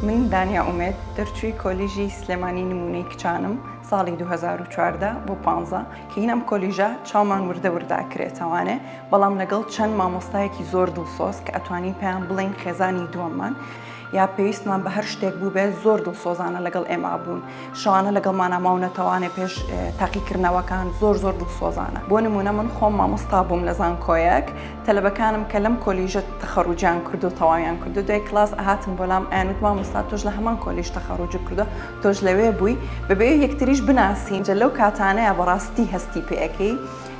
من دانیا ئومێد، دەرچووی کۆلیژی سلێمانی نموونەی کچانم، ساڵی 2014 بۆ پانزە، کە هین ئەم کۆلیژە چاومان وردە وردە ئەکرێتەوانێ، بەڵام لەگەڵ چەند مامۆستایەکی زۆر دڵسۆز کە ئەتوانین پێیان بڵێین خێزانی دووەممان، یا پێویستمان بە هەر شتێک بووبێ زۆر دڵسۆزانە لەگەڵ ئێمە بوون، شەوانە لەگەڵمانا ماونەتەوانێ پێش تاقیکردنەوەکان زۆر زۆر دڵسۆزانە. بۆ نموونە من خۆم مامۆستا بووم لە زانکۆیەک، تەلەبەکانم کە لەم کۆلیژە تەخەڕوجیان کردو تەواویان کردو دوای کلاس ئەهاتن بۆ لام ئەیانوت مامۆستا تۆش لە هەمان کۆلیژ تەخەڕوجت کردوە تۆش لەوێ بووی بەبێ یەکتریش بناسین جا لەو کاتانەیا بەڕاستی هەستی پێ ئەکەی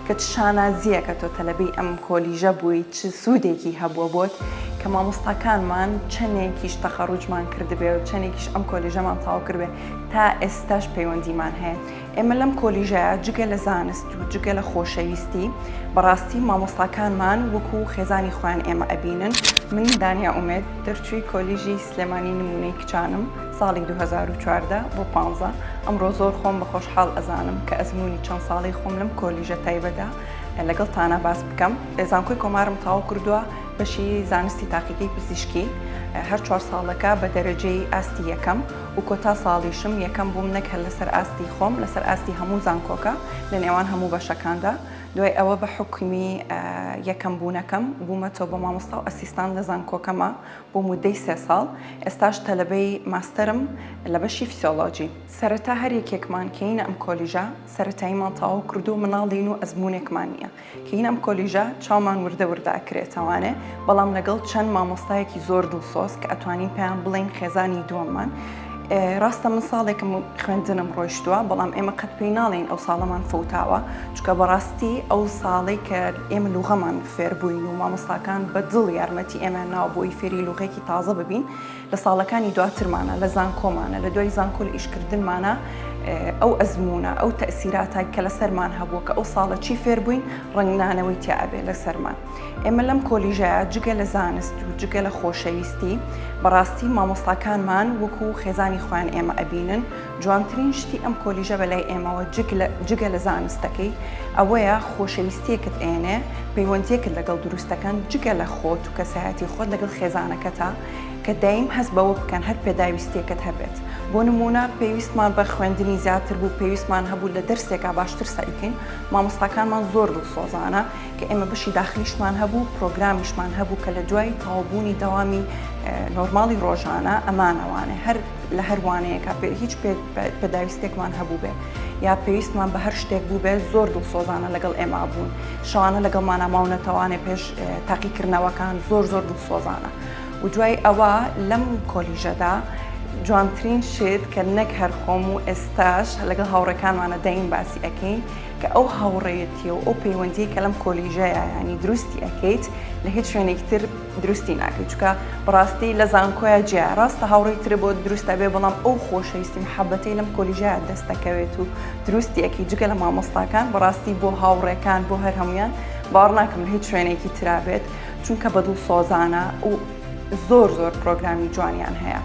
کە چ شانازیەکە تۆ تەلەبەی ئەم کۆلیژە بووی چ سوودێکی هەبووە بۆت کە مامۆستاکانمان چەنێکیش تەخەڕوجمان کردبێ و چەنێکیش ئەم کۆلیژەمان تەواو کردبێ تا ئێستاش پەیوەندیمان هەیە. ئێمە لەم کۆلیژەیا جگە لە زانست و جگە لە خۆشەویستی، بەڕاستی مامۆستاکانمان وەکو خێزانی خۆیان ئێمە ئەبینن. من دانیا ئومێد، دەرچووی کۆلیژی سلێمانی نموونەی کچانم، ساڵی 2014 بۆ پانزە، ئەمڕۆ زۆر خۆم بە خۆشحاڵ ئەزانم کە ئەزموونی چەند ساڵەی خۆم لەم کۆلیژە تایبەتە لەگەڵتانا باس بکەم. زانکۆی کۆمارم تەواو کردووە، بەشی زانستی تاقیگەی پزیشکی، هەر چوار ساڵەکە بە دەرەجەی ئاستی یەکەم. و کۆتا ساڵیشم یەکەم بووم نەک هەر لەسەر ئاستی خۆم لەسەر ئاستی هەموو زانکۆکە لە نێوان هەموو بەشەکاندا دوای ئەوە بە حوکمی یەکەم بوونەکەم بوومەتەوە بە مامۆستا و assistant لە زانکۆکەما بۆ مودەی سێ ساڵ ئێستاش تەلەبەی ماستەرم لە بەشی فیسیۆلۆجی. سەرەتا هەر یەکێکمان کەینە ئەم کۆلیژە سەرەتاییمان تەواو کردووە مناڵین و ئەزموونێکمان نییە کەینە ئەم کۆلیژە چاومان وردە وردە ئەکرێتەوانێ بەڵام لەگەڵ چەند مامۆستایەکی زۆر دڵسۆز کە ئەتوانین پێیان بڵێین خێزانی دووەممان ڕاستە من ساڵێکم خوێندنم ڕۆیشتووە بەڵام ئێمە قەت پێی ناڵێین ئەو ساڵەمان فەوتاوە چونکە بەڕاستی ئەو ساڵەی کە ئێمە لوغەمان فێر بووین و مامۆستاکان بە دڵ یارمەتی ئێمەیان ناوە بۆی فێری لوغەیەکی تازە ببین لە ساڵەکانی دواترمانە، لە زانکۆمانە، لە دوای زانکۆ لە ئیشکردنمانە ئەو ئەزموونە، ئەو تەئسیراتە کە لەسەرمان هەبووە کە ئەو ساڵە چی فێر بووین ڕەنگدانەوەی تیا ئەبێ لەسەرمان. ئێمە لەم کۆلیژەیا جگە لە زانست و جگە لە خۆشەویستی بەڕاستی مامۆستاکانمان وەکو خێزانی خۆیان ئێمە ئەبینن، جوانترین شتی ئەم کۆلیژە بەلای ئێمەوە جگە لە زانستەکەی ئەوەیە خۆشەویستیەکت ئێنێ پەیوەندیەکت لەگەڵ دروستەکەن جگە لە خۆت و کەسایەتی خۆت لەگەڵ خێزانەکەتا کە دایم هەست بەوە بکەن هەر پێداویستیەکت هەبێت بۆ نمونە پێویستمان بە خوێندنی زیاتر بوو پێویستمان هەبوو لە دەرسێکا باشتر سەعی بکەین مامۆستاکانمان زۆر دڵسۆزانە کە ئێمە بەشی داخلیشمان هەبوو پرۆگرامیشمان هەبوو کە لە دوای تەواوبوونی دەوامی نۆرماڵی ڕۆژانە ئەمانەوانێ هەر لە هەر وانەیەکا هیچ پێداویستێکمان هەبووبێ یا پێویستمان بە هەر شتێک بووبێ زۆر دڵسۆزانە لەگەڵ ئێمە بوون شەوانە لەگەڵمانە ماونەتەوانێ پێش تاقیکردنەوەکان زۆر زۆر دڵسۆزانە و دوای ئەوە لەم کۆلیژەدا جوانترین شت کە نەک هەر خۆم و ئێستاش لەگەڵ هاوڕێکانمانە دەین باسی ئەەکەین کە ئەو هاوڕێیەتیە و ئەو پەیوەندی کە لەم کۆلیژەیە ینی دروستی ئەەکەیت لە هیچ شوێنێکی تر دروستی ناکەی چونکە بەڕاستی لە زانکۆیا جیا ڕاستە هاوڕێی تر بۆ دروست ئەبێ بەڵام ئەو خۆشەویستی محەبەتەی لەم کۆلیژە دەست دەکەوێت و دروستی ئەکەی جگە لە مامۆستاکان بەڕاستی بۆ هاوڕێکان بۆ هەر هەمویان باوەڕ ناکەم لە هیچ شوێنێکی ترا بێت چونکە بە دڵسۆزانە و زۆر زۆر پرۆگرامی جوانیان هەیە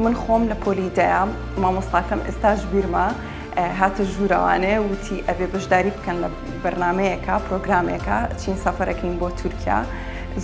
من خۆم لە پۆلی دەیە مامۆستاکەم ئێستاش بیرمە هاتە ژوورەوانێ وتی ئەبێ بەشداری بکەن لە بەرنمەیەکە پرۆگرامێکە چین سەفەرەکەین بۆ تورکیا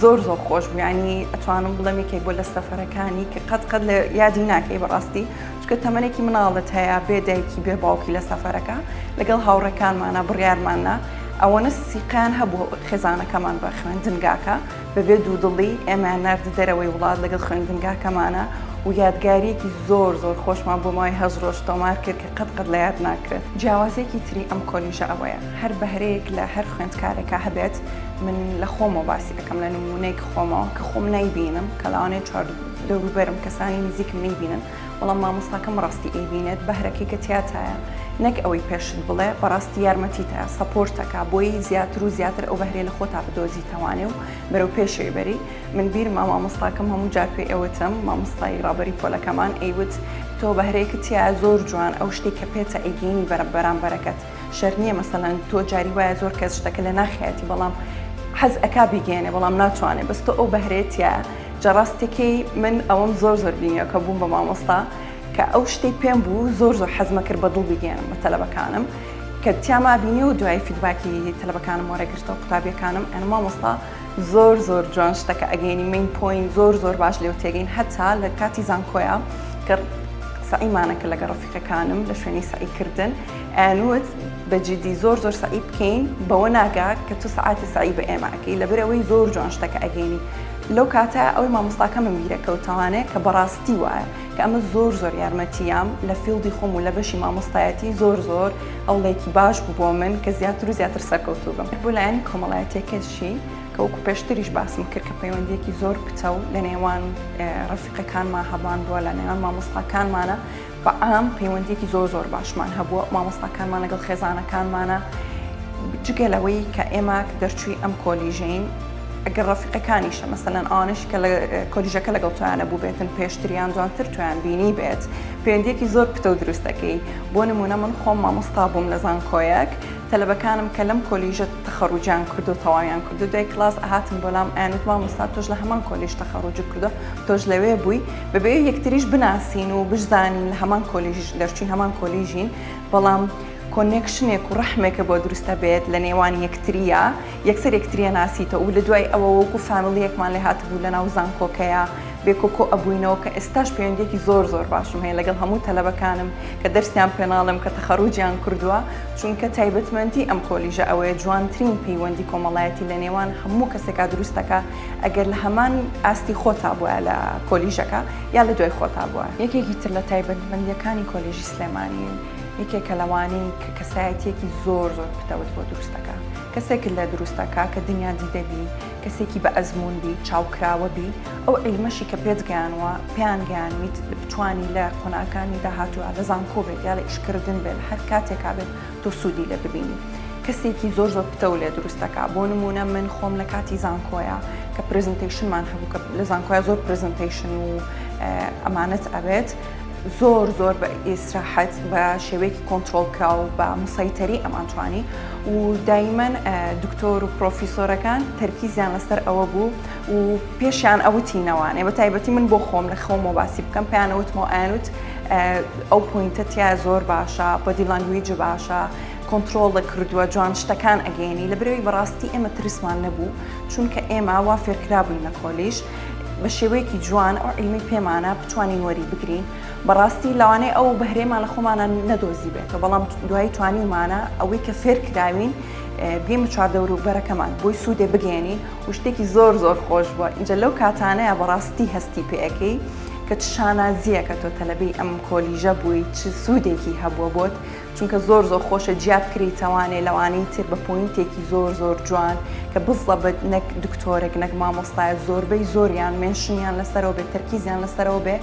زۆر زۆر خۆش بوو ینی ئەتوانم بڵێم یەکێک بۆ لە سەفەرەکانی کە قەت قەت لە یادی ناکەی بەڕاستی چکە تەمەنێکی مناڵت هەیە بێ دایکی بێ باوکی لە سەفەرەکە لەگەڵ هاوڕێکانمانە بڕیارماننا ئەوەنە سیقیان هەبوو خێزانەکەمان بە خوێندنگاکە بەبێ دوودڵی ئێمەیان ناردە دەرەوەی وڵات لەگەڵ خوێندنگاکەمانە و یادگاریەکی زۆر زۆر خۆشمان بۆ ماوەی هەشت ڕۆژ تۆمار کرد کە قەت قەت لە یاد ناکرێت. جیاوازیەکی تری ئەم کۆلیژە ئەوەیە هەر بەهرەیەک لە هەر خوێندکارێکا هەبێت من لە خۆمەوە باسی ئەکەم لە نموونەیەک خۆمەوە کە خۆم نایبینم کە لەوانەیە چوار دەوروبەرم کەسانی نزیکم نەیبینن بەڵام مامۆستاکەم ڕاستی ئەیبینێت بەهرەکەی کە تیاتایە نەک ئەوەی پێشت بڵێ بەڕاستی یارمەتیتە support ەکە بۆی زیاتر و زیاتر ئەو بەهرەی لە خۆتا بدۆزیتەوانێ و بەرەو پێشەوەی بەری من بیرمە مامۆستاکەم هەموو جار پێی ئەوتم مامۆستای ڕابەری پۆلەکەمان ئەیوت تۆ بەهرەیەکت تیایە زۆر جوان ئەو شتێک کە پێتە ئەیگەینی بەرە بەرامبەرەکەت شەر نییە مەسەلەن تۆ جاری وایە زۆر کەس شتەکە لە ناخیەتی بەڵام حەز ئەکا بیگەێنێ بەڵام ناتوانێ بەس تۆ ئەو بەهرەیە تیایە جا ڕاستەکەی من ئەوەم زۆر زۆر بینیوە کە بووم بە مامۆستا کە ئەو شتەی پێم بوو زۆر زۆر حەزمە کرد بە دڵ بیگەێنم بە تەلەبەکانم کە تیاما بینی و دوای feedback ی تەلەبەکانم وەرەگرتەوە قوتابیەکانم ئەن مامۆستا زۆر زۆر جوان شتەکە ئەگەینی main point زۆر زۆر باش لێو تێگەین هەتا لە کاتی زانکۆیا کە سەعیمانە کە لەگەڵ ڕەفیقەکانم لە شوێنی سەعی کردن ئەیانوت بە جدی زۆر زۆر سەعی بکەین بەوە ناگا کە تۆ سەعاتی سەعی بە ئێمە ئەکەی لەبەرئەوەی زۆر جوان شتەکە ئەگەینی لەو کاتە ئەوەی مامۆستاکەمم بیرەکەوتەوانێ کە بەڕاستی وایە کە ئەمە زۆر زۆر یارمەتیام لە field ی خۆم و لە بەشی مامۆستایەتی زۆر زۆر هەوڵێکی باش بوو بۆ من کە زیاتر و زیاتر سەرکەوتوو بم. بۆ لایەنی کۆمەڵایەتیەکەشی کە وەکو پێشتریش باسم کرد کە پەیوەندیەکی زۆر پتەو لە نێوان ڕەفیقەکانما هەبان بووە لە نێوان مامۆستاکانمانە بە عام پەیوەندیەکی زۆر زۆر باشمان هەبووە مامۆستاکانمان لەگەڵ خێزانەکانمانە جگە لەوەی کە ئێمە دەرچووی ئەم کۆلیژەین ئەگەر ڕەفیقەکانیشە مەسەلەن ئەوانەش کە لە کۆلیژەکە لەگەڵ تۆیانە بووبێتن پێشتریان جوانتر تۆیان بینی بێت پەیوەندیەکی زۆر پتەو دروست دەکەی بۆ نمونە من خۆم مامۆستا بووم لە زانکۆیەک تەلەبەکانم کە لەم کۆلیژە تەخەڕوجیان کردو تەواویان کردو دوای کلاس ئەهاتن بۆ لام ئەیانوت مامۆستا تۆش لە هەمان کۆلیژ تەخەڕوجت کردو تۆش لەوێ بووی بەبێ یەکتریش بناسین و بشزانین لە هەمان کۆلیژ دەرچووی هەمان کۆلیژین بەڵام connection ێک و ڕەحمێکە بۆ دروستە بێت لە نێوان یەکتریە یەکسەر یەکتریە ناسیتەوە و لە دوای ئەوە وەکو family یەکمان لێ هاتبوو لە ناو زانکۆکەیە بێکۆ کۆ ئەبووینەوە کە ئێستاش پەیوەندیەکی زۆر زۆر باشم هەیە لەگەڵ هەموو تەلەبەکانم کە دەرسیان پێناڵێم کە تەخەروجیان کردووە چونکە تایبەتمەندی ئەم کۆلیژە ئەوەیە جوانترین پەیوەندی کۆمەڵایەتی لە نێوان هەموو کەسێکا دروست دەکا ئەگەر لە هەمان ئاستی خۆتا بوایە لە کۆلیژەکە یا لە دوای خۆتا بوایە. یەکێکی تر لە تایبەتمەندیەکانی کۆلیژی سلێمانی یەکێکە لەوانەی کە کەسایەتیەکی زۆر زۆر پتەوت بۆ دروست دەکا کەسێکت لێ دروست دەکا کە دنیا دیدە بی کەسێکی بە ئەزموون بی چاوکراوە بی ئەو عیلمەشی کە پێت گەیانوە پێیان گەیانویت بتوانی لە قۆناغەکانی داهاتووە لە زانکۆ بێت یا لە ئیشکردن بێت لە هەر کاتێکا بێت تۆ سوودی لێ ببینی کەسێکی زۆر زۆر پتەو لێ دروست دەکا بۆ نموونە من خۆم لە کاتی زانکۆیە کە presentation مان هەبوو کە لە زانکۆیا زۆر presentation و ئەمانەت ئەبێت زۆر زۆر بە ئیسراحەت بە شێوەیەکی کۆنترۆڵ کراو بە مسەیتەری ئەمانتوانی و دایمەن دکتۆر و پرۆفیسۆرەکان تەرکیزیان لەسەر ئەوە بوو و پێشیان ئەوتینەوانێ بە تایبەتی من بۆ خۆم لە خۆمەوە باسی بکەم پێیانەوتمەوە ئەیانوت ئەو point ە تیا زۆر باشە body language باشە کۆنترۆڵ کردووە جوان شتەکان ئەگەیەنی لە برەوی بەڕاستی ئێمە ترسمان نەبوو چونکە ئێمە وا فێرکرابووین لە کۆلیژ بە شێوەیەکی جوان ئەو عیلمەی پێمانە بتوانین وەری بگرین بەڕاستی لەوانەیە ئەو بەهرەیەمان لە خۆمانە نەدۆزیبێتەوە بەڵام دوایی توانیومانە ئەوەی کە فێر کراوین بگەین چواردەور و بەرەکەمان بۆی سوودێ بگەێنین و شتێکی زۆر زۆر خۆش بووە اینجا لەو کاتانەیە بەڕاستی هەستی پێەکەی کە چ شانازییەکە تۆ تەلەبەی ئەم کۆلیژە بووی چ سوودێکی هەبووە بۆت چونکە زۆر زۆر خۆشە جیا بکرێیتەوانێ لەوانەی تر بە point ێکی زۆر زۆر جوان کە بزەبت نەک دکتۆرێک نەک مامۆستایە زۆربەی زۆریان mention یان لەسەرەوە بێ تەرکیزیان لەسەرەوە بێ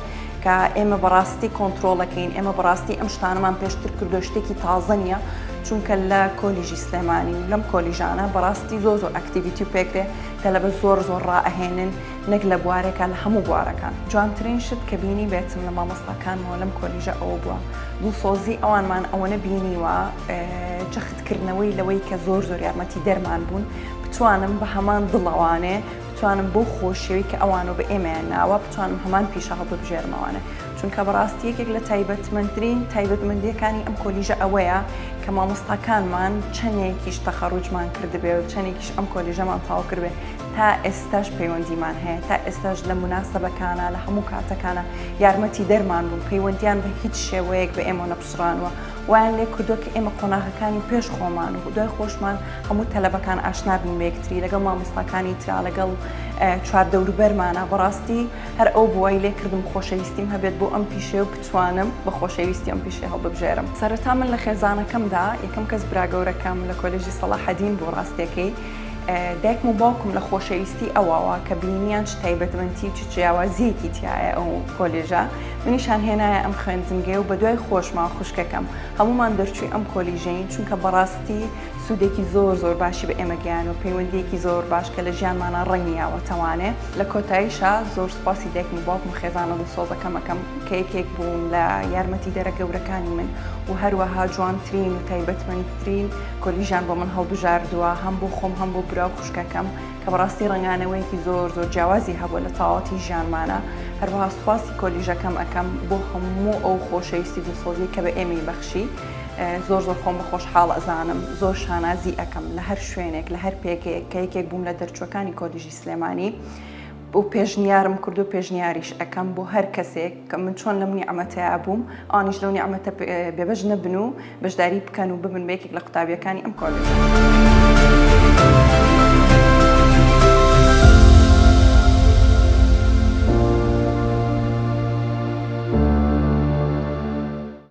کە ئێمە بەڕاستی کۆنترۆڵەکەین ئێمە بەڕاستی ئەم شتانەمان پێشتر کردو شتێکی تازە نییە چونکە لە کۆلیژی سلێمانی و لەم کۆلیژانە بەڕاستی زۆر زۆر activity و پێکرێ تەلەبە زۆر زۆر ڕائەهێنن نەک لە بوارێکا لە هەموو بوارەکان. جوانترین شت کە بینی بێتم لە مامۆستاکانمەوە لەم کۆلیژە ئەوە بووە دڵسۆزی ئەوانمان ئەوەنە بینیوە جەخت کردنەوەی لەوەی کە زۆر زۆر یارمەتی دەرمان بوون بتوانم بە هەمان دڵەوانێ بتوانم بۆ خۆشیەوەی کە ئەوان و بە ئێمەیان ناوە بتوانم هەمان پیشە هەڵببژێرمەوانێ چونکە بەڕاستی یەکێک لە تایبەتمەندترین تایبەتمەندیەکانی ئەم کۆلیژە ئەوەیە کە مامۆستاکانمان چەندێکیش تەخەڕوجمان کردبێ و چەندێکیش ئەم کۆلیژەمان تەواو کردبێ تا ئێستاش پەیوەندیمان هەیە، تا ئێستاش لە موناسەبەکانا، لە هەموو کاتەکانا یارمەتی دەرمان بوون، پەیوەندیان بە هیچ شێوەیەک بە ئێمەوە نەپچڕانوە، وایان لێ کردووە کە ئێمە قۆناغەکانی پێش خۆمان و دوای خۆشمان هەموو تەلەبەکان ئاشنا بین بە یەکتری، لەگەڵ مامۆستاکانی ترا، لەگەڵ چواردەوروبەرمانا، بەڕاستی هەر ئەو بوو وای لێ کردم خۆشەویستیم هەبێت بۆ ئەم پیشەیە و بتوانم بە خۆشەویستی ئەم پیشەیە هەڵببژێرم. سەرەتا من لە خێزانەکەمدا یەکەم کەس برا گەورەکەم لە کۆلێژی سەڵاحەدین بوو، ڕاستیەکەی دایکم و باوکم لە خۆشەویستی ئەوەوە کە بینیان چ تایبەتمەندی و چ جیاوازیەکی تایە ئەو کۆلێژە منیشان هێنایە ئەم خوێندنگەیە و بەدوای خۆشمان خوشکەکەم هەمومان دەرچووی ئەم کۆلیژەین چونکە بەڕاستی سوودێکی زۆر زۆر باشی بە ئێمە گەیان و پەیوەندیەکی زۆر باش کە لە ژیانمانە ڕەنگی یاوەتەوانێ لە کۆتاییشا زۆر سوپاسی دایکم و باوکم و خێزانە دڵسۆزەکەم ئەکەم کە یەکێک بوون لە یارمەتیدەرە گەورەکانی من و هەروەها جوانترین و تایبەتمەندترین کۆلیژیان بۆ من هەڵبژاردووە هەم بۆ خۆم هەم بۆ برا و خوشکەکەم کە بەڕاستی ڕەنگانەوەیەکی زۆر زۆر جیاوازی هەبووە لە تەواوەتی ژیانمانە هەروەها سوپاسی کۆلیژەکەم ئەکەم بۆ هەموو ئەو خۆشەویستی دڵسۆزی کە بە ئێمەی بەخشی زۆر زۆر خۆم بە خۆشحاڵ ئەزانم زۆر شانازی ئەکەم لە هەر شوێنێک لە هەر پێگەیەک کە یەکێک بووم لە دەرچووەکانی کۆلیژی سلێمانی. و پێشنیارم کردو پێشنیاریش ئەکەم بۆ هەر کەسێک کە من چۆن لەم نیعمەتەیا بووم ئەوانیش لەو نیعمەتە بێبەش نەبن و بەشداری بکەن و ببن بە یەکێک لە قوتابیەکانی ئەم کۆلێژە.